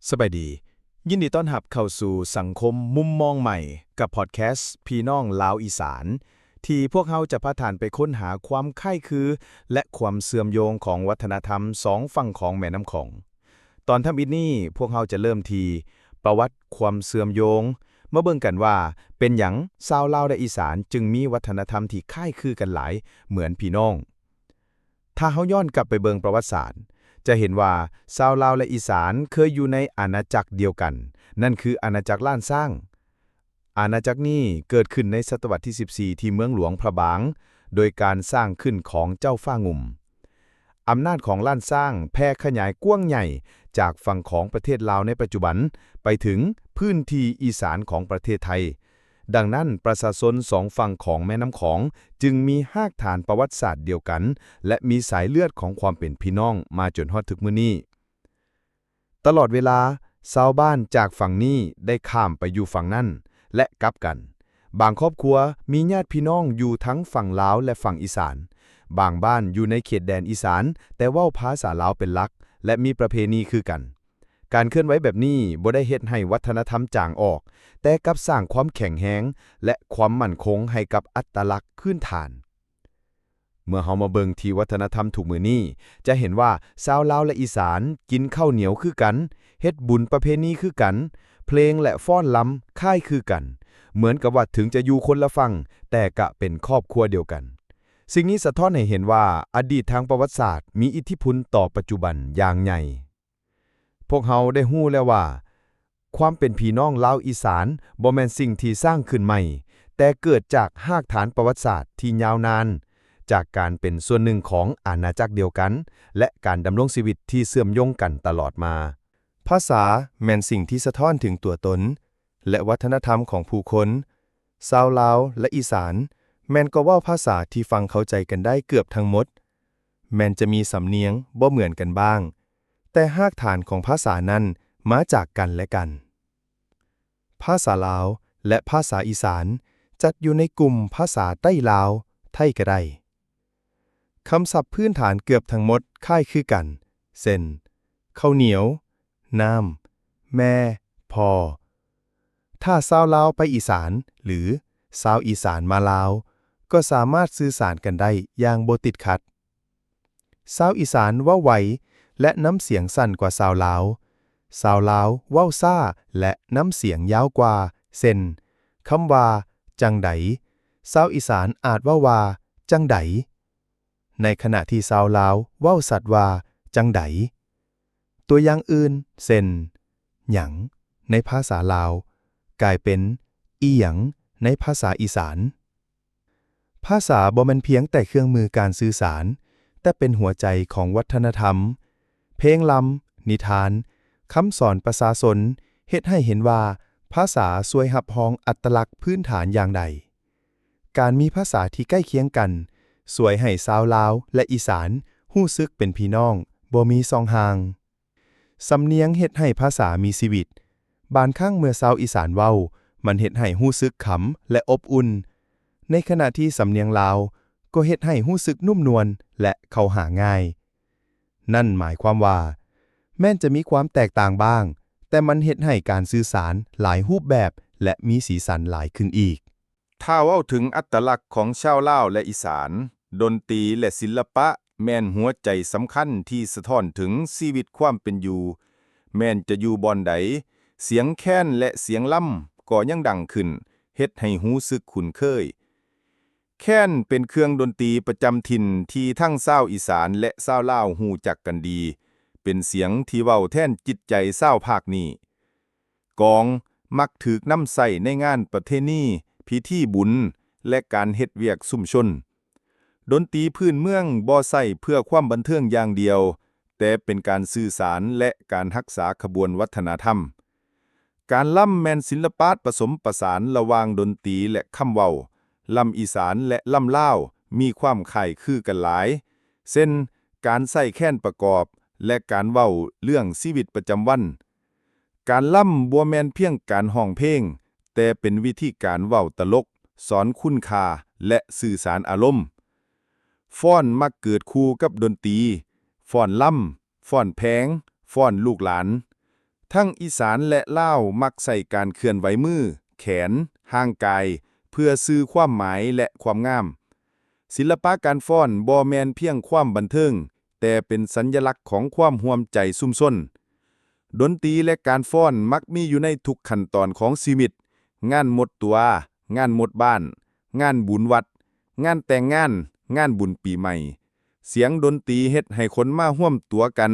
ສະບາຍດີ ຍິນດີຕ້ອນຮັບເຂົ້າສູ່ສັງຄົມມຸມມອງໃໝ່ ກັບພອດແຄສ ພີ່ນ້ອງລາວອີສານ ທີ່ພວກເຮົາຈະພາທ່ານໄປຄົ້ນຫາຄວາມຄ້າຍຄື ແລະ ຄວາມເຊື່ອມໂຍງຂອງວັດທະນະທຳສອງຝັ່ງຂອງແມ່ນ້ຳຂອງ. ຕອນທຳອິດນີ້ ພວກເຮົາຈະເລີ່ມທີ່ປະຫວັດຄວາມເຊື່ອມໂຍງ, ມາເບິ່ງກັນວ່າເປັນຫຍັງຊາວລາວ ແລະ ອີສານຈຶ່ງມີວັດທະນະທຳທີ່ຄ້າຍຄືກັນຫຼາຍເໝືອນພີ່ນ້ອງ. ຖ້າເຮົາຍ້ອນກັບໄປເບິ່ງປະຫວັດສາດ, ຈະເຫັນວ່າຊາວລາວ ແລະ ອີສານເຄີຍຢູ່ໃນອານາຈັກດຽວກັນ, ນັ້ນຄືອານາຈັກລ້ານຊ້າງ. ອານາຈັກນີ້ເກີດຂຶ້ນໃນສະຕະວັດທີສິບສີ່ ທີ່ເມືອງຫຼວງພະບາງ, ໂດຍການສ້າງຂຶ້ນຂອງເຈົ້າຟ້າງຸ່ມ. ອຳນາດຂອງລ້ານຊ້າງແຜ່ຂະຫຍາຍກວ້າງໃຫຍ່ຈາກຝັ່ງຂອງປະເທດລາວໃນປັດຈຸບັນ ໄປເຖິງພື້ນທີ່ອີສານຂອງປະເທດໄທ. ດັ່ງນັ້ນ, ປະຊາຊົນສອງຝັ່ງຂອງແມ່ນ້ຳຂອງຈຶ່ງມີຮາກຖານປະຫວັດສາດດຽວກັນ ແລະ ມີສາຍເລືອດຂອງຄວາມເປັນພີ່ນ້ອງມາຈົນຮອດທຸກມື້ນີ້. ຕະຫຼອດເວລາ, ຊາວບ້ານຈາກຝັ່ງນີ້ໄດ້ຂ້າມໄປຢູ່ຝັ່ງນັ້ນ ແລະ ກັບກັນ. ບາງຄອບຄົວມີຍາດພີ່ນ້ອງຢູ່ທັງຝັ່ງລາວ ແລະ ຝັ່ງອີສານ. ບາງບ້ານຢູ່ໃນເຂດແດນອີສານ, ແຕ່ເວົ້າພາສາລາວເປັນຫຼັກ ແລະ ມີປະເພນີຄືກັນ. ການເຄື່ອນໄຫວແບບນີ້ບໍ່ໄດ້ເຮັດໃຫ້ວັດທະນະທຳຈາງອອກ, ແຕ່ກັບສ້າງຄວາມແຂງແຮງ ແລະ ຄວາມໝັ້ນຄົງໃຫ້ກັບອັດຕະລັກພື້ນຖານ. ເມື່ອເຮົາມາເບິ່ງທີ່ວັດທະນະທຳທຸກມື້ນີ້, ຈະເຫັນວ່າຊາວລາວ ແລະ ອີສານກິນເຂົ້າໜຽວຄືກັນ, ເຮັດບຸນປະເພນີຄືກັນ, ເພລງ ແລະ ຟ້ອນລຳຄ້າຍຄືກັນ, ເໝືອນກັບວ່າເຖິງຈະຢູ່ຄົນລະຝັ່ງ, ແຕ່ກະເປັນຄອບຄົວດຽວກັນ. ສິ່ງນີ້ສະທ້ອນໃຫ້ເຫັນວ່າອະດີດທາງປະຫວັດສາດມີອິດທິພົນຕໍ່ປັດຈຸບັນຢ່າງໃຫຍ່. ພວກເຮົາໄດ້ຮູ້ແລ້ວວ່າ ຄວາມເປັນພີ່ນ້ອງລາວອີສານບໍ່ແມ່ນສິ່ງທີ່ສ້າງຂຶ້ນໃໝ່, ແຕ່ເກີດຈາກຮາກຖານປະຫວັດສາດທີ່ຍາວນານ, ຈາກການເປັນສ່ວນໜຶ່ງຂອງອານາຈັກດຽວກັນ ແລະ ການດຳລົງຊີວິດທີ່ເຊື່ອມໂຍງກັນຕະຫຼອດມາ. ພາສາແມ່ນສິ່ງທີ່ສະທ້ອນເຖິງຕົວຕົນ ແລະ ວັດທະນະທຳຂອງຜູ້ຄົນ. ຊາວລາວ ແລະ ອີສານ ແມ່ນກໍເວົ້າພາສາທີ່ຟັງເຂົ້າໃຈກັນໄດ້ເກືອບທັງໝົດ, ແມ່ນຈະມີສຳນຽງບໍ່ເໝືອນກັນບ້າງ, ແຕ່ຮາກຖານຂອງພາສານັ້ນມາຈາກກັນ ແລະ ກັນ. ພາສາລາວ ແລະ ພາສາອີສານ ຈັດຢູ່ໃນກຸ່ມພາສາໃຕ້ລາວ, ໄທກໍໄດ້. ຄຳສັບພື້ນຖານເກືອບທັງໝົດຄ້າຍຄືກັນ, ເຊັ່ນ ເຂົ້າໜຽວ, ນ້ຳ, ແມ່, ພໍ່. ຖ້າຊາວລາວໄປອີສານ ຫຼື ຊາວອີສານມາລາວ, ກໍສາມາດສື່ສານກັນໄດ້ຢ່າງບໍ່ຕິດຂັດ. ຊາວອີສານເວົ້າໄວ ແລະ ນ້ຳສຽງສັ້ນກວ່າຊາວລາວ. ຊາວລາວເວົ້າຊ້າ ແລະ ນ້ຳສຽງຍາວກວ່າ, ເຊັ່ນ ຄຳວ່າ ຈັ່ງໃດ, ຊາວອີສານອາດເວົ້າວ່າ ຈັ່ງໃດ ໃນຂະນະທີ່ຊາວລາວເວົ້າຊັດວ່າ ຈັ່ງໃດ. ຕົວຢ່າງອື່ນ ເຊັ່ນ ຫຍັງ ໃນພາສາລາວ ກາຍເປັນ ອີ່ຫຍັງ ໃນພາສາອີສານ. ພາສາບໍ່ແມ່ນພຽງແຕ່ເຄື່ອງມືການສື່ສານ, ແຕ່ເປັນຫົວໃຈຂອງວັດທະນະທຳ. ເພງລຳ, ນິທານ, ຄຳສອນປະຊາຊົນ ເຮັດໃຫ້ເຫັນວ່າພາສາຊ່ວຍຮັບຮອງອັດຕະລັກພື້ນຖານຢ່າງໃດ. ການມີພາສາທີ່ໃກ້ຄຽງກັນ ຊ່ວຍໃຫ້ຊາວລາວ ແລະ ອີສານ ຮູ້ສຶກເປັນພີ່ນ້ອງ, ບໍ່ມີຊ່ອງຫ່າງ. ສຳນຽງເຮັດໃຫ້ພາສາມີຊີວິດ. ບາງຄັ້ງເມື່ອຊາວອີສານເວົ້າ, ມັນເຮັດໃຫ້ຮູ້ສຶກຂຳ ແລະ ອົບອຸ່ນ, ໃນຂະນະທີ່ສຳນຽງລາວ ກໍເຮັດໃຫ້ຮູ້ສຶກນຸ້ມນວນ ແລະ ເຂົ້າຫາງ່າຍ. ນັ້ນໝາຍຄວາມວ່າ ແມ່ນຈະມີຄວາມແຕກຕ່າງບ້າງ, ແຕ່ມັນເຮັດໃຫ້ການສື່ສານຫຼາຍຮູບແບບ ແລະ ມີສີສັນຫຼາຍຂຶ້ນອີກ. ຖ້າເວົ້າເຖິງອັດຕະລັກຂອງຊາວລາວ ແລະ ອີສານ, ດົນຕີ ແລະ ສິລະປະ ແມ່ນຫົວໃຈສຳຄັນທີ່ສະທ້ອນເຖິງຊີວິດຄວາມເປັນຢູ່. ແມ່ນຈະຢູ່ບ່ອນໃດ, ສຽງແຄນ ແລະ ສຽງລຳກໍຍັງດັງຂຶ້ນ, ເຮັດໃຫ້ຮູ້ສຶກຄຸ້ນເຄີຍ. ແຄນເປັນເຄື່ອງດົນຕີປະຈຳຖິ່ນທີ່ທັງຊາວອີສານ ແລະ ຊາວລາວຮູ້ຈັກກັນດີ, ເປັນສຽງທີ່ເວົ້າແທນຈິດໃຈຊາວພາກນີ້. ກອງມັກຖືກນຳໃຊ້ໃນງານປະເພນີ, ພິທີບຸນ ແລະ ການເຮັດວຽກຊຸມຊົນ. ດົນຕີພື້ນເມືອງບໍ່ໃຊ້ເພື່ອຄວາມບັນເທີງຢ່າງດຽວ, ແຕ່ເປັນການສື່ສານ ແລະ ການຮັກສາຂະບວນວັດທະນະທຳ. ການລຳແມ່ນສິລະປະປະສົມປະສານລະຫວ່າງດົນຕີ ແລະ ຄຳເວົ້າ. ລຳອີສານ ແລະ ລຳລາວມີຄວາມຄ້າຍຄືກັນຫຼາຍ, ເຊັ່ນ ການໃຊ້ແຄນປະກອບ ແລະ ການເວົ້າເລື່ອງຊີວິດປະຈຳວັນ. ການລຳບໍ່ແມ່ນພຽງການຮ້ອງເພງ, ແຕ່ເປັນວິທີການເວົ້າຕະຫຼົກ, ສອນຄຸນຄ່າ ແລະ ສື່ສານອາລົມ. ຟ້ອນມັກເກີດຄູ່ກັບດົນຕີ, ຟ້ອນລຳ, ຟ້ອນແຜງ, ຟ້ອນລູກຫຼານ. ທັງອີສານ ແລະ ລາວ ມັກໃຊ້ການເຄື່ອນໄຫວມື, ແຂນ, ຮ່າງກາຍ ເພື່ອສື່ຄວາມໝາຍ ແລະ ຄວາມງາມ. ສິລະປະການຟ້ອນບໍ່ແມ່ນພຽງຄວາມບັນເທີງ, ແຕ່ເປັນສັນຍະລັກຂອງຄວາມຮ່ວມໃຈຊຸມຊົນ. ດົນຕີ ແລະ ການຟ້ອນມັກມີຢູ່ໃນທຸກຂັ້ນຕອນຂອງຊີວິດ, ງານໝົດຕົວ, ງານໝົດບ້ານ, ງານບຸນວັດ, ງານແຕ່ງງານ, ງານບຸນປີໃໝ່. ສຽງດົນຕີເຮັດໃຫ້ຄົນມາຮ່ວມຕົວກັນ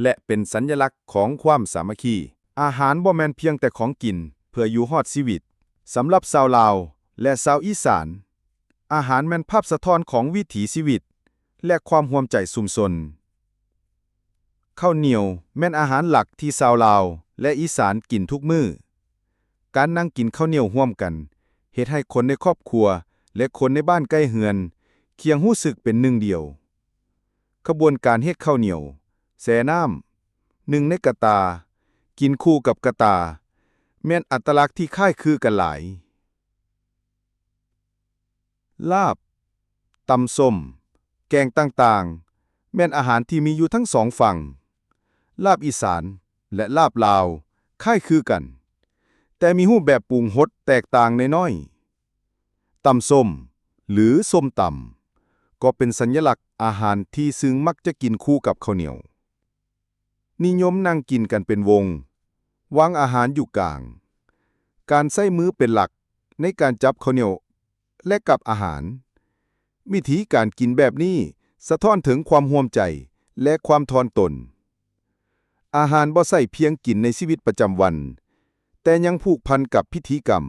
ແລະ ເປັນສັນຍະລັກຂອງຄວາມສາມັກຄີ. ອາຫານບໍ່ແມ່ນພຽງແຕ່ຂອງກິນເພື່ອຢູ່ຮອດຊີວິດ. ສຳລັບຊາວລາວ ແລະ ຊາວອີສານ, ອາຫານແມ່ນພາບສະທ້ອນຂອງວິຖີຊີວິດ ແລະ ຄວາມຮ່ວມໃຈຊຸມຊົນ. ເຂົ້າໜຽວແມ່ນອາຫານຫຼັກທີ່ຊາວລາວ ແລະ ອີສານກິນທຸກມື້. ການນັ່ງກິນເຂົ້າໜຽວຮ່ວມກັນ ເຮັດໃຫ້ຄົນໃນຄອບຄົວ ແລະ ຄົນໃນບ້ານໃກ້ເຮືອນ ຄຽງຮູ້ສຶກເປັນໜຶ່ງດຽວ. ຂະບວນການເຮັດເຂົ້າໜຽວ, ແຊ່ນ້ຳ, ໜຶ້ງໃນກະຕ່າ, ກິນຄູ່ກັບກະຕ່າ ແມ່ນອັດຕະລັກທີ່ຄ້າຍຄືກັນຫຼາຍ. ລາບ, ຕຳສົ້ມ, ແກງຕ່າງໆ ແມ່ນອາຫານທີ່ມີຢູ່ທັງສອງຝັ່ງ. ລາບອີສານ ແລະ ລາບລາວຄ້າຍຄືກັນ, ແຕ່ມີຮູບແບບປຸງຮົດແຕກຕ່າງນ້ອຍໆ. ຕຳສົ້ມ ຫຼື ສົ້ມຕຳ ກໍເປັນສັນຍະລັກອາຫານທີ່ຊຶ່ງມັກຈະກິນຄູ່ກັບເຂົ້າໜຽວ. ນິຍົມນັ່ງກິນກັນເປັນວົງ, ວາງອາຫານຢູ່ກາງ, ການໃຊ້ມືເປັນຫຼັກໃນການຈັບເຂົ້າໜຽວ ແລະ ກັບອາຫານ. ວິທີການກິນແບບນີ້ສະທ້ອນເຖິງຄວາມຮ່ວມໃຈ ແລະ ຄວາມຖ່ອນຕົນ. ອາຫານບໍ່ໃຊ້ພຽງກິນໃນຊີວິດປະຈຳວັນ, ແຕ່ຍັງຜູກພັນກັບພິທີກຳ.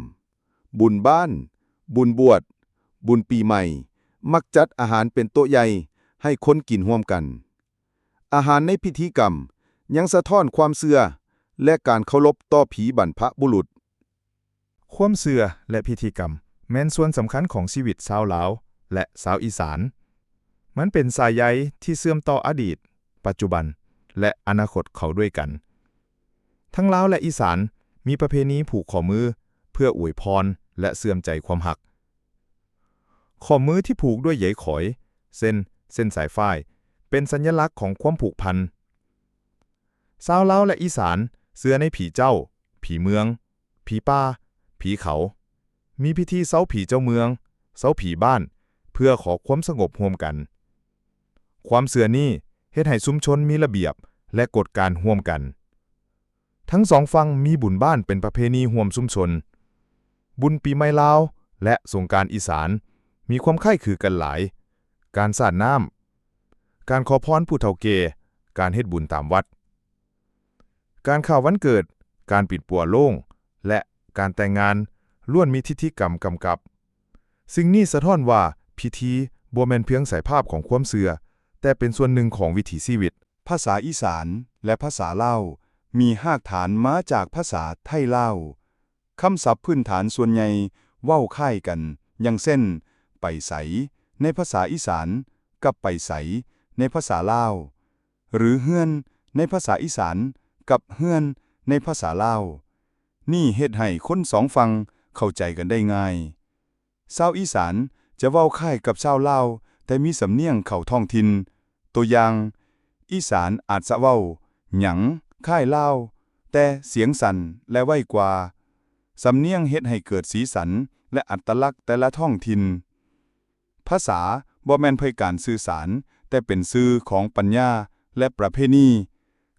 ບຸນບ້ານ, ບຸນບວດ, ບຸນປີໃໝ່ ມັກຈັດອາຫານເປັນໂຕະໃຫຍ່ໃຫ້ຄົນກິນຮ່ວມກັນ. ອາຫານໃນພິທີກຳຍັງສະທ້ອນຄວາມເຊື່ອ ແລະ ການເຄົາລົບຕໍ່ຜີບັນພະບຸລຸດ. ຄວາມເຊື່ອ ແລະ ພິທີກຳແມ່ນສ່ວນສຳຄັນຂອງຊີວິດຊາວລາວ ແລະ ຊາວອີສານ. ມັນເປັນສາຍໃຍທີ່ເຊື່ອມຕໍ່ອະດີດ, ປັດຈຸບັນ ແລະ ອະນາຄົດເຂົ້າດ້ວຍກັນ. ທັງລາວ ແລະ ອີສານມີປະເພນີຜູກຂໍ້ມືເພື່ອອວຍພອນ ແລະ ເຊື່ອມໃຈຄວາມຮັກ. ຂໍ້ມືທີ່ຜູກດ້ວຍໃຍຂອຍ ເຊັ່ນ ເສັ້ນສາຍຝ້າຍ ເປັນສັນຍະລັກຂອງຄວາມຜູກພັນ. ຊາວລາວ ແລະ ອີສານເຊື່ອໃນຜີເຈົ້າ, ຜີເມືອງ, ຜີປ່າ, ຜີເຂົາ. ມີພິທີເຊົາຜີເຈົ້າເມືອງ, ເຊົາຜີບ້ານ ເພື່ອຂໍຄວາມສະຫງົບຮ່ວມກັນ. ຄວາມເຊື່ອນີ້ເຮັດໃຫ້ຊຸມຊົນມີລະບຽບ ແລະ ກົດການຮ່ວມກັນ. ທັງສອງຝັ່ງມີບຸນບ້ານເປັນປະເພນີຮ່ວມຊຸມຊົນ. ບຸນປີໃໝ່ລາວ ແລະ ສົງການອີສານ ມີຄວາມຄ້າຍຄືກັນຫຼາຍ. ການສາດນ້ຳ, ການຂໍພອນຜູ້ເຖົ້າແກ່, ການເຮັດບຸນຕາມວັດ, ການຂ້າວັນເກີດ, ການປິ່ນປົວໂລ້ງ ແລະ ການແຕ່ງງານ ລ້ວນມີພິທີກຳກຳກັບ. ສິ່ງນີ້ສະທ້ອນວ່າພິທີບໍ່ແມ່ນພຽງສາຍພາບຂອງຄວາມເຊື່ອ, ແຕ່ເປັນສ່ວນໜຶ່ງຂອງວິຖີຊີວິດ. ພາສາອີສານ ແລະ ພາສາລາວ ມີຮາກຖານມາຈາກພາສາໄທລາວ. ຄຳສັບພື້ນຖານສ່ວນໃຫຍ່ເວົ້າຄ້າຍກັນ, ຢ່າງເຊັ່ນ ໄປໃສ ໃນພາສາອີສານ ກັບ ໄປໃສ ໃນພາສາລາວ ຫຼື ເຮືອນ ໃນພາສາອີສານ ກັບ ເຮືອນ ໃນພາສາລາວ. ນີ້ເຮັດໃຫ້ຄົນສອງຝັ່ງເຂົ້າໃຈກັນໄດ້ງ່າຍ. ຊາວອີສານຈະເວົ້າຄ້າຍກັບຊາວລາວ, ແຕ່ມີສຳນຽງເຂົ້າທ້ອງຖິ່ນ. ຕົວຢ່າງ, ອີສານອາດສະເວົ້າ ຫຍັງ ຄ້າຍລາວ, ແຕ່ສຽງສັ້ນ ແລະ ໄວກວ່າ. ສຳນຽງເຮັດໃຫ້ເກີດສີສັນ ແລະ ອັດຕະລັກແຕ່ລະທ້ອງຖິ່ນ. ພາສາບໍ່ແມ່ນພຽງການສື່ສານ, ແຕ່ເປັນສື່ຂອງປັນຍາ ແລະ ປະເພນີ.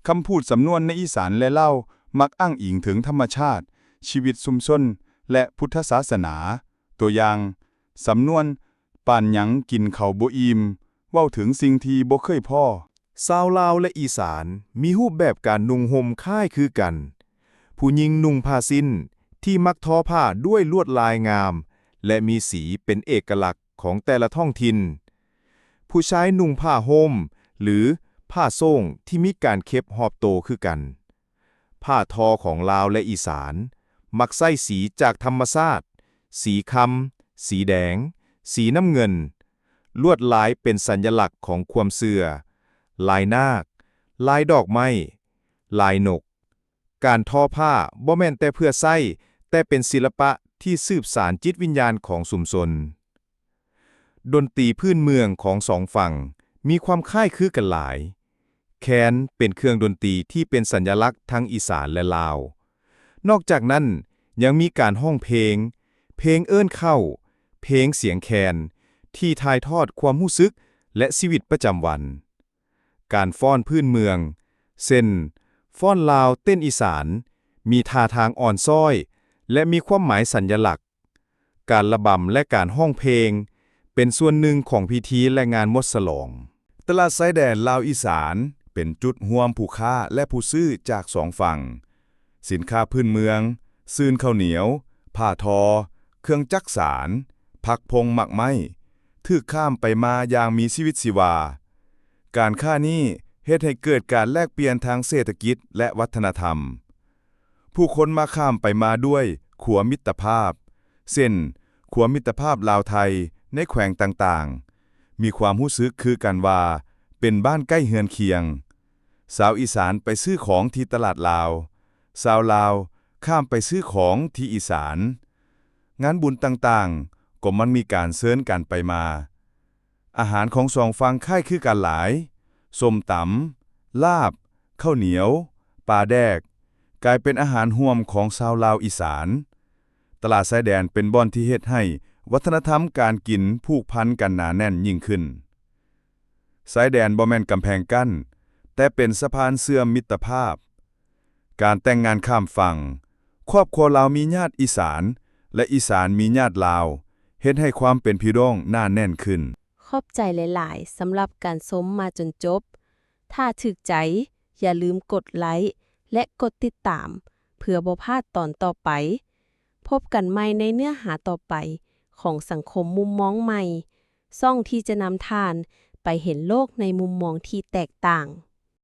ຄຳພູດສຳນວນໃນອີສານ ແລະ ລາວ ມັກອ້າງອີງເຖິງທຳມະຊາດ, ຊີວິດຊຸມຊົນ ແລະ ພຸດທະສາສະໜາ. ຕົວຢ່າງ, ສຳນວນ ປານຫຍັງກິນເຂົ້າບໍ່ອີ່ມ ເວົ້າເຖິງສິ່ງທີ່ບໍ່ເຄີຍພໍ. ຊາວລາວ ແລະ ອີສານມີຮູບແບບການນຸ່ງຫົ່ມຄ້າຍຄືກັນ. ຜູ້ຍິງນຸ່ງຜ້າສິ້ນທີ່ມັກທໍຜ້າດ້ວຍລວດລາຍງາມ ແລະ ມີສີເປັນເອກະລັກຂອງແຕ່ລະທ້ອງຖິ່ນ. ຜູ້ຊາຍນຸ່ງຜ້າໂຮມ ຫຼື ຜ້າໂສ້ງທີ່ມີການເຂັບຮອບໂຕຄືກັນ. ຜ້າທໍຂອງລາວ ແລະ ອີສານ ມັກໃຊ້ສີຈາກທຳມະຊາດ, ສີຄຳ, ສີແດງ, ສີນ້ຳເງິນ. ລວດລາຍເປັນສັນຍະລັກຂອງຄວາມເຊື່ອ, ລາຍນາກ, ລາຍດອກໄມ້, ລາຍນົກ. ການທໍຜ້າບໍ່ແມ່ນແຕ່ເພື່ອໃຊ້, ແຕ່ເປັນສິລະປະທີ່ສືບສານຈິດວິນຍານຂອງຊຸມຊົນ. ດົນຕີພື້ນເມືອງຂອງສອງຝັ່ງມີຄວາມຄ້າຍຄືກັນຫຼາຍ. ແຄ ແຄນເປັນເຄື່ອງດົນຕີທີ່ເປັນສັນຍະລັກທັງອີສານ ແລະ ລາວ. ນອກຈາກນັ້ນ, ຍັງມີການຮ້ອງເພງ, ເພງເອີ້ນເຂົ້າ, ເພງສຽງແຄນ ທີ່ຖ່າຍທອດຄວາມຮູ້ສຶກ ແລະ ຊີວິດປະຈຳວັນ. ການຟ້ອນພື້ນເມືອງ ເຊັ່ນ ຟ້ອນລາວເຕັ້ນອີສານ ມີທ່າທາງອ່ອນຊ້ອຍ ແລະ ມີຄວາມໝາຍສັນຍະລັກ. ການລະບຳ ແລະ ການຮ້ອງເພງ ເປັນສ່ວນໜຶ່ງຂອງພິທີ ແລະ ງານໝົດສະຫຼອງ. ຕະຫຼາດຊາຍແດນລາວອີສານເປັນຈຸດຮ່ວມຜູ້ຄ້າ ແລະ ຜູ້ຊື້ຈາກສອງຝັ່ງ. ສິນຄ້າພື້ນເມືອງ, ຊືນເຂົ້າໜຽວ, ຜ້າທໍ, ເຄື່ອງຈັກສານ, ຜັກພົງໝາກໄມ້ ຖືກຂ້າມໄປມາຢ່າງມີຊີວິດຊີວາ. ການຄ້ານີ້ເຮັດໃຫ້ເກີດການແລກປ່ຽນທາງເສດຖະກິດ ແລະ ວັດທະນະທຳ. ຜູ້ຄົນມາຂ້າມໄປມາດ້ວຍຂົວມິດຕະພາບ ເຊັ່ນ ຂົວມິດຕະພາບລາວໄທໃນແຂວງຕ່າງໆ ມີຄວາມຮູ້ສຶກຄືກັນວ່າເປັນບ້ານໃກ້ເຮືອນຄຽງ. ຊາວອີສານໄປຊື້ຂອງທີ່ຕະຫຼາດລາວ, ຊາວລາວຂ້າມໄປຊື້ຂອງທີ່ອີສານ. ງານບຸນຕ່າງໆ ກໍມັກມີການເຊີນກັນໄປມາ. ອາຫານຂອງສອງຝັ່ງຄ້າຍຄືກັນຫຼາຍ. ສົ້ມຕຳ, ລາບ, ເຂົ້າໜຽວ, ປາແດກ ກາຍເປັນອາຫານຮ່ວມຂອງຊາວລາວອີສານ. ຕະຫຼາດຊາຍແດນເປັນບ່ອນທີ່ເຮັດໃຫ້ວັດທະນະທຳການກິນຜູກພັນກັນໜາແໜ້ນຍິ່ງຂຶ້ນ. ຊາຍແດນບໍ່ແມ່ນກຳແພງກັ້ນ, ແຕ່ເປັນສະພານເຊື່ອມມິດຕະພາບ. ການແຕ່ງງານຂ້າມຝັ່ງ, ຄອບຄົວລາວມີຍາດອີສານ ແລະ ອີສານມີຍາດລາວ ເຮັດໃຫ້ຄວາມເປັນພີ່ນ້ອງໜາແໜ້ນຂຶ້ນ. ຂອບໃຈຫຼາຍໆສຳລັບການຊົມມາຈົນຈົບ. ຖ້າຖືກໃຈ, ຢ່າລືມກົດໄລ ແລະ ກົດຕິດຕາມ ເພື່ອບໍ່ພາດຕອນຕໍ່ໄປ. ພົບກັນໃໝ່ໃນເນື້ອຫາຕໍ່ໄປຂອງສັງຄົມມຸມມອງໃໝ່, ຊ່ອງທີ່ຈະນຳທ່ານໄປເຫັນໂລກໃນມຸມມອງທີ່ແຕກຕ່າງ.